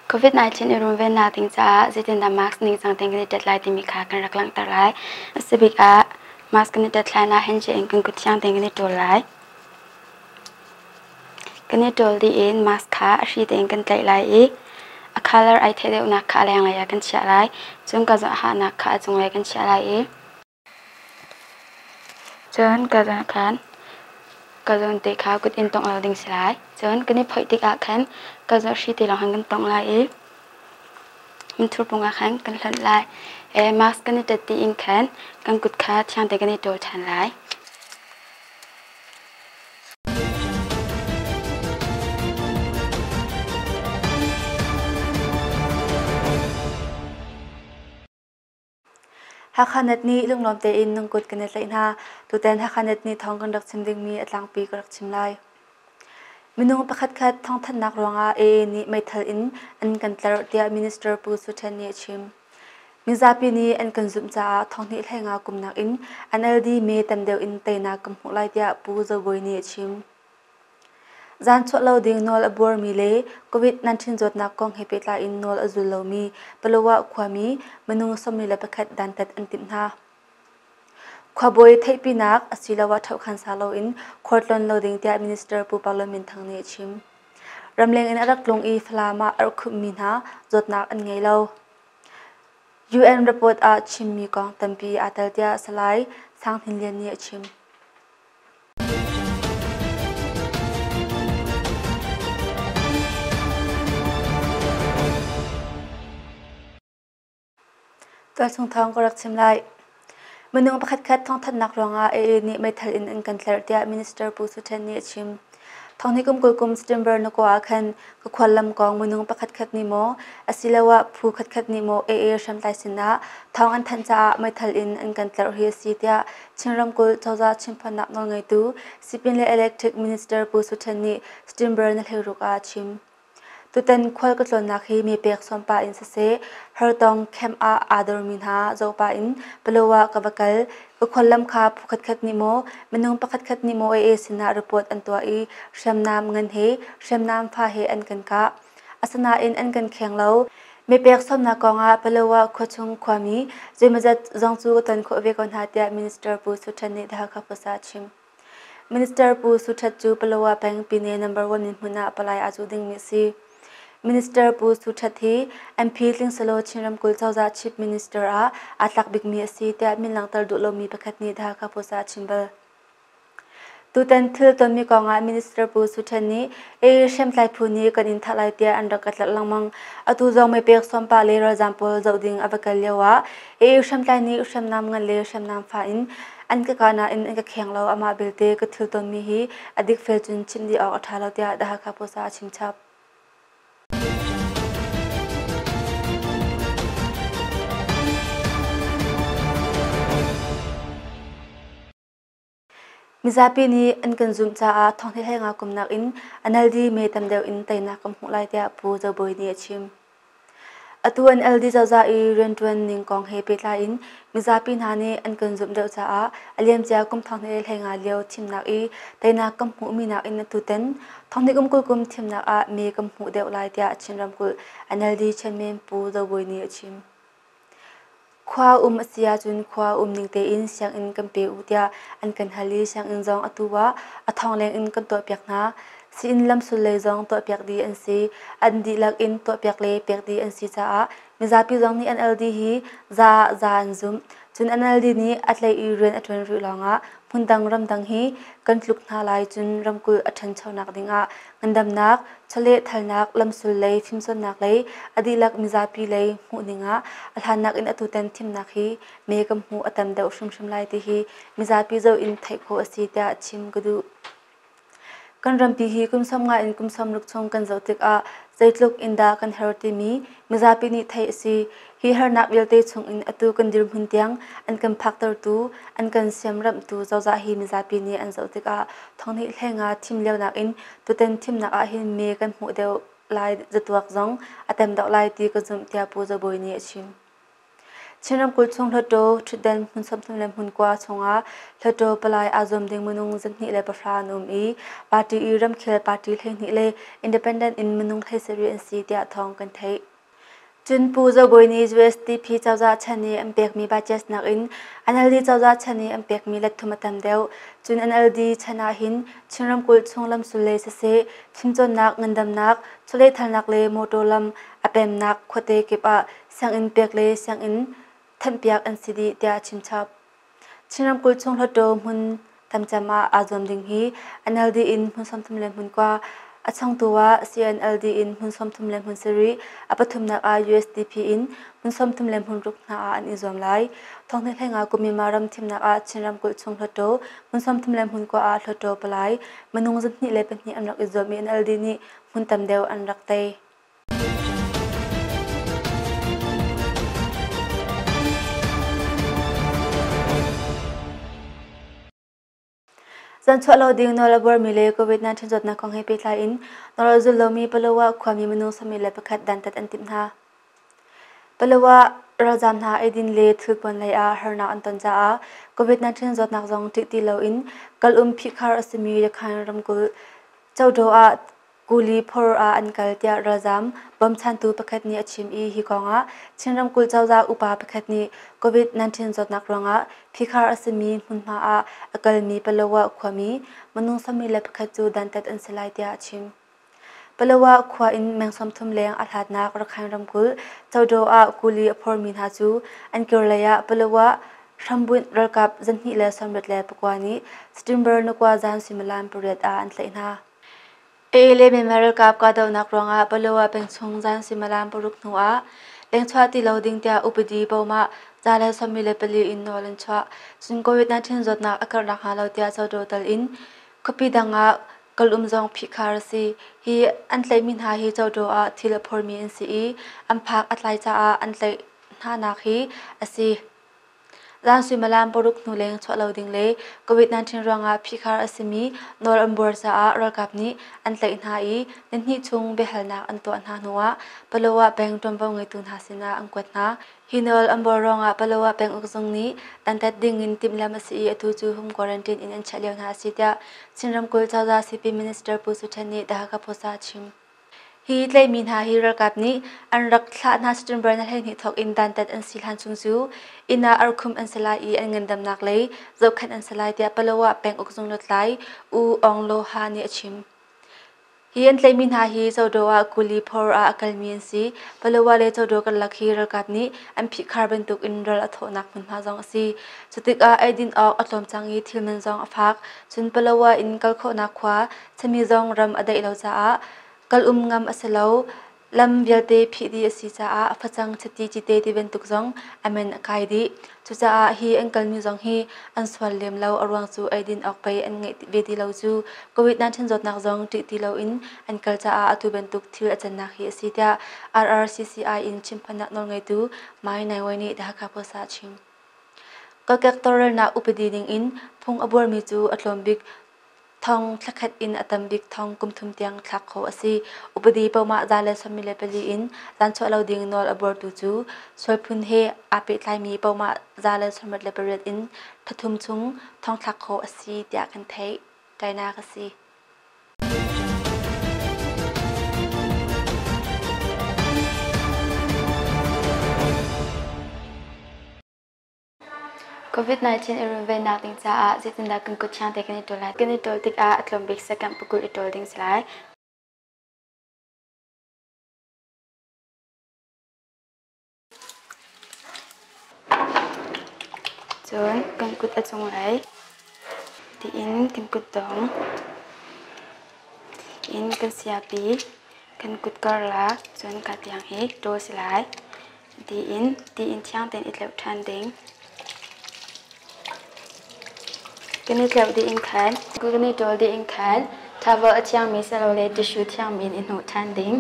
COVID-19 i runvennak ding caah zeitindah mask ningcang tein kan i tet lai timi kha kan rak langhter lai. A si bik ah mask kan i tet hlan ah handshake in kan kut thiang tein kan i ṭawl lai. Kan i ṭawl dih in mask kha a hri tein kan tlaih lai i a color ai theih deuhnak kha a lenglei ah kan chiah lai. Cun ka hahnak kha a cunglei kan chiah lai i Cun ka zawn khan ka zawn te kha kut in tongh lo ding si lai. Cun kan i phoih tikah khan ka zawn hri te lawng khan kan tongh lai i minthur pung ah khan kan hlonh lai. Mask kan i tet dih in khan kan kut kha thiang te kan i ṭawl ṭhan lai. Hakha-Net nih lunglawm tein nungkut kan i tlaih hna. Tutan Hakha-Net nih thawng kan rak chim dingmi a tlangpi ka rak chim lai. Minung pakhatkhat thawngthanhnak ruangah AA nih meithal in an kan tlerh tiah Minister Pu Su Ṭhen nih a chim. Mizapi nih an kan zumh caah thonghnih hleinga kum nakin NLD me tam deuh in teinak kan hmuh lai tiah Pu Zo Bawi nih a chim. Zaan chuah lo ding nawl a buarmi le COVID-19 zawtnak kong he pehtlai in nawl a zul lomi Palawa khuami minung 41 dantat an timh hna. Khuabawi theihpinak asiloah ṭhohkhan sa loin khualtlawn lo ding tiah Minister Pu Palo Min Thang nih a chim. Ramleng in a rak tlung i Falam ah a rak khumhmi hna zawtnak an ngei lo. UN report ah chimmi kong tampi aa tel tiah Salai Sang Hnin Lian nih a chim. Tualchung thawng ka rak chim lai. Minung pakhatkhat thawngthanhnak ruangah AA nih meithal in an kan tlerh tiah Minister Pu Su Ṭhen nih a chim. Thawng kum 20 kum September na kua ah khan ka khuallam kong minung pakhatkhat nih maw asiloah phu khatkhat nih maw AA hriamtlai sinah thawng an thanh caah meithal in an kan tlerh hi a si tiah Chin ramkulh cozah chimphuannak nawlngeitu Sipin le Electric Minister Pu Su Ṭhen nih September ni 16 ah a chim. Tutan khual ka tlawnnak hi mi pek sawm pah in siseh, hartong camp ah aa dormi hna zoh pah in Palawa ka va kal. Ka khuallam kha phu khatkhat nih maw, minung pakhatkhat nih maw AA sinah report an tuah i hriamnam ngan he, hriamnam fa he an kan kah. Asinain an kan kheng lo. Mipek sawmnak kongah Palawa khuachung khuami zeimawzat zong cu ka ton khawh ve ko hna tiah Minister Pu Su Ṭhen nih The Hakha Post ah a chim. Minister Pu Su Ṭhet cu Palawa peng Pine number 1 min hmun ah palai aa cuh dingmi a si. Minister Pu Su Ṭhet hi MP Tlingsalaw Chin ramkulh cozah Chief Minister ah aa tlak bikmi a si tiah min langhter duh lomi pakhat nih The Hakha Post ah a chim bal. Tutan thil tonmi kongah Minister Pu Su Ṭhen nih AA hriamtlai phu nih kan in thah lai tiah an rak ka tlerh lengmang. Atu zong meipek sawmpah le ralzaam pawl zoh ding a va kal lio ah AA hriamtlai nih hriamnam ngan le hriamnam fa in an ka kah nain an ka kheng lo. Amah belte ka thil tonmi hi a dikfel cun chimh dih awk a ṭha lo tiah The Hakha Post ah a chim chap. Mizapi nih an kan zumh caah thonghnih hlei kum nakin NLD me tam deuh in teinak kan hmuh lai tiah Pu Zo Bawi nih a chim. Atu NLD cozah i rianṭuan ning kong he pehtlai in mizapi hna nih an kan zumh deuh caah a liamcia kum 2015 lio thimnak i teinak kan hmuhmi nakin atutan thonghnih kum 20 kum thimnak ah me kan hmuh deuh lai tiah Chin ramkulh NLD chairman Pu Zo Bawi nih a chim. Khua um a si ahcun khua um ning tein sianginn kan pe u tiah an kan hal i sianginn zong atu ah a thong leng in kan tuahpiak hna. Sii-inn lamsul lei zong tuahpiak dih an si. An dihlak in tuahpiak le pek dih an si caah mizapi zong nih NLD hi za ah za an zumh. Cun NLD nih a tlaih i rian a ṭuan rih lawngah hmundang ramdang hi kan tluk hna lai cun ramkulh a ṭhanchonak dingah ngandamnak, chawlehthalnak, lamsul lei, fimcawnnak lei, a dihlak mizapi lei hmuhning ah a hlannak in atutan thimnak hi me kan hmuh a tam deuh hrimhrim lai ti hi mizapi zoh in theih khawh a si tiah chim ka duh. Kan rampi hi kum 50 in kum 60 chung kan zoh tikah zeitluk in dah kan her timi mizapi nih theih a si. Hi harnak vialte chungin atu kan dirhmun tiang an kan phaktertu, an kan siamramhtu cozah hi mizapi nih an zoh tikah thonghnih hlenga thim lio nakin tutan thimnak ahhin me kan hmuh deuh lai zatuak zong a tam deuh lai ti ka zumh tiah Pu Zo Bawi nih a chim. Chin ramkulh chung Hluttaw ṭhutdan hmun 30 le hmun kua chungah Hluttaw palai aa zuam ding minung 210 an um i party i ramkhel party 12 le independent in minung 17 an si tiah thawng kan theih. Cun Pu Zo Bawi nih USDP cozah chan i an pekmi budget nakin NLD cozah chan i an pekmi let thum a tam deuh. Cun NLD chan ahhin Chin ramkulh chung lamsul lei siseh, fimcawnnak, ngandamnak, chawlehthalnak le motor lam a pemnak khuate kip ah sianginn pek le sianginn thanhpiak an si dih tiah a chimchap. Chin ramkulh chung Hluttaw hmun tamcem ah aa zuam ding hi NLD in hmun 30 le hmun kua, a changtu ah CNLD in hmun 30 le hmun sarih, a pathumnak ah USDP in hmun 30 le hmun ruk hna ah an i zuam lai. Thonghnih hleinga kum Myanmar ram thimnak ah Chin ramkulh chung Hluttaw hmun 30 le hmun kua ah Hluttaw palai minung 202 an rak i zuam i NLD nih hmun tam deuh an rak tei. Zanchuah lo ding nawl a buarmi le COVID-19 zawtnak kong he pehtlai in nawl a zul lomi Palawa khuami minung 21 dantat an timh hna. Palawa ralzaam hna eidin le thilpuan lei ah harnak an ton caah COVID-19 zawtnak zong ṭih ti loin kal um phihkhar a simi Yakhan ramkulh Codo ah Kuli phor ah an kal tiah ralzaam bawmchantu pakhat nih a chim i hi kongah Chin ramkulh cozah upa pakhat nih COVID-19 zawtnak ruangah phikhar a simi hmunhma ah a kalmi Palawa khuami minung 21 cu dantat an si lai tiah a chim. Palawa khua in meng 30 leng a hlatnak Rakhine ramkulh Codo ah kuli a phormi hna cu an kirlei ah Palawa hrambunh ralkap 269 nih September 9 zan suimilam 8 ah an tlaih hna. AA le Myanmar ralkap kahdohnak ruangah Palawa pengchung zan suimilam 6 hnu ah lengchuah ti lo ding tiah upadi bawmah 144 in nawl an chuah. Cun COVID-19 zawtnak a karh nakhnga lo tiah Codo tal in khuapi dang ah kal um zong phihkhar a si. Hi an tlaihmi hna hi Codo ah thil a phormi an si i an phak a tlai caah an tlaih hnanak hi a si. Zan suimilam 6 hnu leng chuah lo ding le COVID-19 ruangah phihkhar a simi nawl an buar caah ralkap nih an tlaih hna i nihnih chung biahalnak an tuah hna hnuah Palawa peng ṭuanvo ngeitu hna sinah an kuat hna. Hi nawl an buar ruangah Palawa penguk zung nih dantat dingin timhlamh a si i atu cu home quarantine in an chiah lio hna a si tiah Chin ramkulh cozah Sipin Minister Pu Su Ṭhen nih The Hakha Post ah a chim. Hi tlaihmi hna hi ralkap nih an rak thlah hna September ni 12 thawk in dantat an si hlan chung cu inn ah arkhum an si lai i an ngandamnak lei zohkhenh an si lai tiah Palawa penguk zung lutlai U Aung Law Ha nih a chim. Hi an tlaihmi hna hi Codo ah kuli phor ah a kalmi an si. Palawa le Codo karlak hi ralkap nih an phihkhar bantuk in ral a thawhnak hmunhma zong a si. Cutikah eidin awk a tlawm cang i thil man zong a fak. Cun Palawa in kal khawhnak khua Sami zong ram a daih lo caah kal um ngam a si lo. Lam vialte phih dih a si caah facang chiti cite ti bantuk zong a men a kai dih. Cucaah hi an kalmi zong hi an sual lem lo. A ruang cu eidin awk pei an ngeih ve ti lo cu COVID-19 zawtnak zong ṭih ti loin an kal caah atu bantuk thil a cannak hi a si tiah RRCCI in chimphannak nawlngeitu Mai Nai Wai nih The Hakha Post ah a chim. Kokek tawlrelnak upadi ning in phung a buarmi cu a tlawm bik thong thlakhat in a tam bik thong kum thum tiang thlak khawh a si. Upadi pohmah 144 in zaanchuah lo ding nawl a buartu cu sualphun he aa pehtlaimi pohmah 168 in thla chung thong thlak khawh a si tiah kan theih. Tainak a si. COVID-19 i runvennak ding caah zeitindah kan kut thiang te kan i ṭawl lai? Kan i ṭawl tikah a tlawm bik second pakul i ṭawl ding si lai. Cun kan kut a cunglei tiin kan kutdong in kan siapi kan kut karlak cun ka tiang hi ṭawl si lai. Tiin thiang tein i tleuh ṭhan ding. Kan i tleuh dih in khan kan i ṭawl dih in khan towel a thiangmi silole tissue thiangmi in i hnawh ṭhan ding.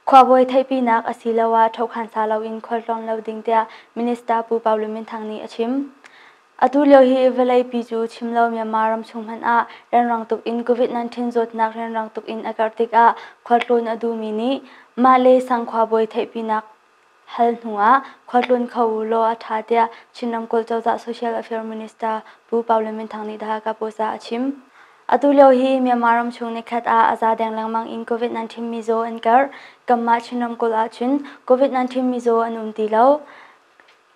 Khuabawi theihpinak asiloah ṭhohkhan sa loin khualtlawn lo ding tiah Minister Pu Pau Lun Min Thang nih a chim. Atu lio hi vawleipi cu chim lo Myanmar ram chung hmanh ah rianrang tuk in COVID-19 zawtnak rianrang tuk in a karh tikah khualtlawn a duhmi nih mah le sang khuabawi theihpinak hal hnu ah khualtlawn kho u law a ṭha tiah Chin ramkulh cozah Social Affairs Minister Pu Pau Lun Min Thang nih The Hakha Post ah a chim. Atu lio hi Myanmar ram chung nikhat ah a za deng lengmang in COVID-19 mizaw an karh. Kanmah Chin ramkulh ahcun COVID-19 mizaw an um ti lo.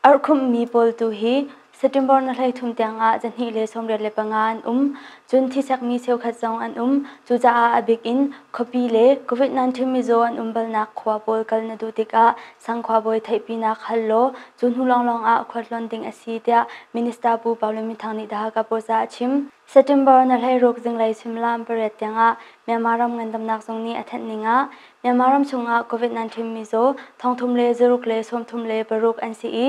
Arhkhumhmi pawl tu hi September ni 13 tiangah 285 an um. Cun thisekmi cheukhat zong an um. Cucaah a bik in khuapi le COVID-19 mizaw an um balnak khua pawl kal na duh tikah sang khuabawi theihpinak hal law cu hnu lawnglawng ah khualtlawn ding a si tiah Minister Pu Pau Lun Min Thang nih The Hakha Post ah a chim. September ni 16 zinglei suimilam pariat tiangah Myanmar ram ngandamnak zung nih a thanh ning ah Myanmar ram chungah COVID-19 mizaw 336 36 an si i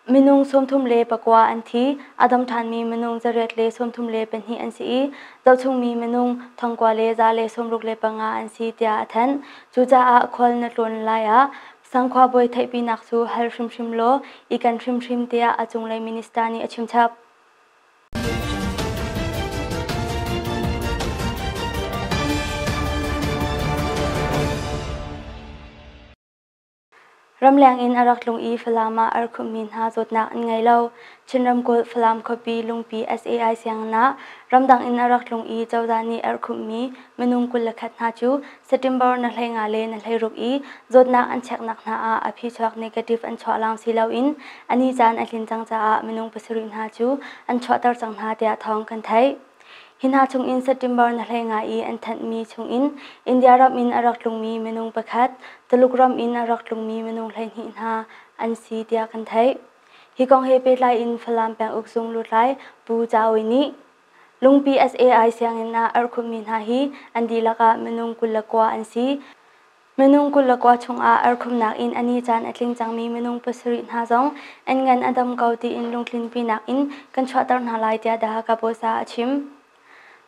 minung 34 an thi. A dam ṭhanmi minung 832 an si i zohchungmi minung 9,165 an si tiah a thanh. Cucaah khual na tlawn lai ah sangkhua bawi theihpinak cu hal hrimhrim law i kan hrimhrim tiah a cunglei minister nih a chimchap. Ramleng in a rak tlung i Falam ah arkhumhmi hna zawtnak an ngei lo. Chin ramkulh Falam khuapi Lungpi SAI sianginn ah ramdang in a rak tlung i cozah nih arkhumhmi minung 21 hna cu September na 15 le na 16 i zawtnak an cheknak hna ah a phichuak negative an chuah lawng si loin a ni caan a tlin cang caah minung pasarih hna cu an chuahter cang hna tiah thawng kan theih. Hi hna chungin September na 15 i an thanhmi chungin India ram in a rak tlungmi minung pakhat, Tuluk ram in a rak tlungmi minung 12 hna an si tiah kan theih. Hi kong he pehtlai in Falam penguk zung lutlai Pu Cawi nih Lungpi SAI sianginn ah arkhumhmi hna hi an dihlak ah minung 29 an si. Minung 29 chungah arkhumnak in a ni caan a tling cangmi minung pasarih hna zong an ngan a dam ko tiin lungtlinpinak in kan chuahter hna lai tiah The Hakha Post ah a chim.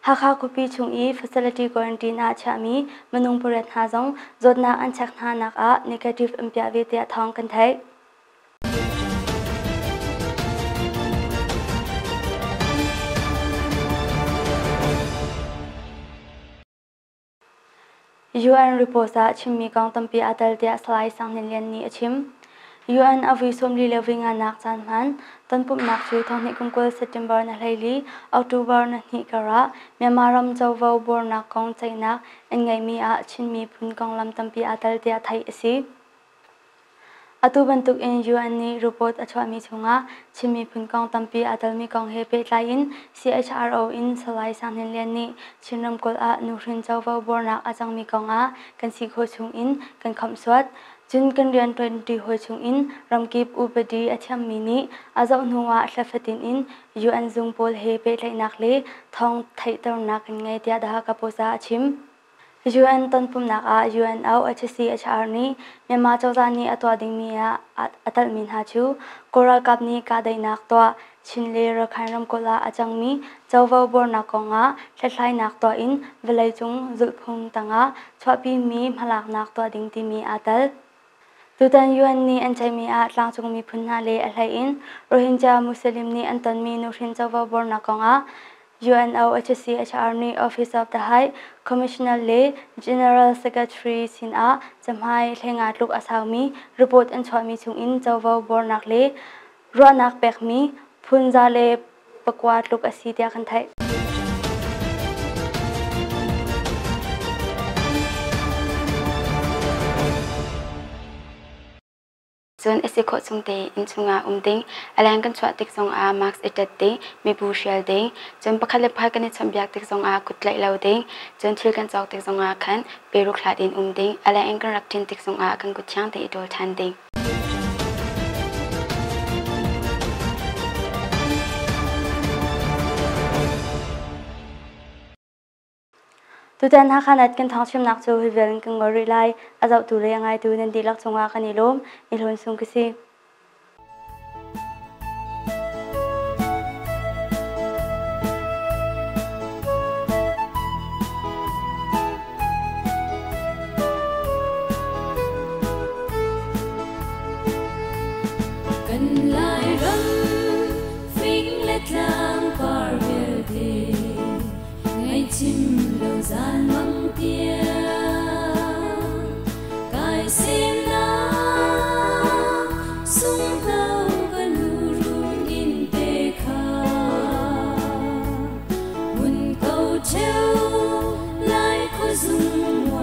Hakha khuapi chung i facility quarantine ah chiahmi minung pariat hna zong zawtnak an chek hna nak ah negative an piah ve tiah thawng kan theih. UN report ah chimmi kong tampi aa tel tiah Salai Sang Hnin Lian nih a chim. UN a vui 40 le vui nganak caan hman tonpumhnak cu thonghnih kum 20 September na 14 October na hnih karah Myanmar ram covo buarnak kong ceihnak an ngeihmi ah Chin miphun konglam tampi aa tel tiah theih a si. Atu bantuk in UN nih report a chuahmi chungah Chin miphun kong tampi aa telmi kong he pehtlai in CHRO in Salai Sang Hnin Lian nih Chin ramkulh ah nuhrin covo buarnak a cangmi kong ah kan si khawh chung in kan khawmhsuat. Cun kan rianṭuanṭi hawi chung in ramkip upadi a thiammi nih a zoh hnu ah thla fatin in UN zung pawl he pehtlaihnak le thawng theihternak kan ngei tiah The Hakha Post ah a chim. UN tonpumnak ah UNOHCHR nih Myanmar cozah nih a tuah dingmi ah a telhmi hna cu Kawl ralkap nih kahdaihnak tuah, Chin le Rakhine ramkulh ah a cangmi covo buarnak kongah hlathlainak tuah in vawleicung zulhphung tangah chuahpimi hmalaknak tuah ding timi aa tel. Tutan UN nih an ceihmi ah tlangcung miphun hna le a hleiin Rohingya Muslim nih an tonmi nuhrin covo buarnak kongah UNOHCHR nih Office of the High Commissioner le General Secretary sinah cahmai 15 tluk a saumi report an chuahmi chungin covo buarnak le ruahnak pekmi phun 109 tluk a si tiah kan theih. Cun a si khawh chung tein innchung ah um ding, a leng kan chuah tik zongah mask i ṭet ding, mibu hrial ding, cun pakhat le pakhat kan i chawnhbiak tik zongah kut tlaih lo ding, cun thil kan cawk tik zongah khan peruk hlat in um ding, a leng in kan rak ṭin tik zongah kan kut thiang tein i ṭawl ṭhan ding. Tutan Hakha Net kan thawngchimnak cu hi vial in kan ngol rih lai. A zohtu le a ngaitu nan dihlak cungah kan i lawm. Ni Hlawn Sung ka si. Kan Lairam fing le Zungzal.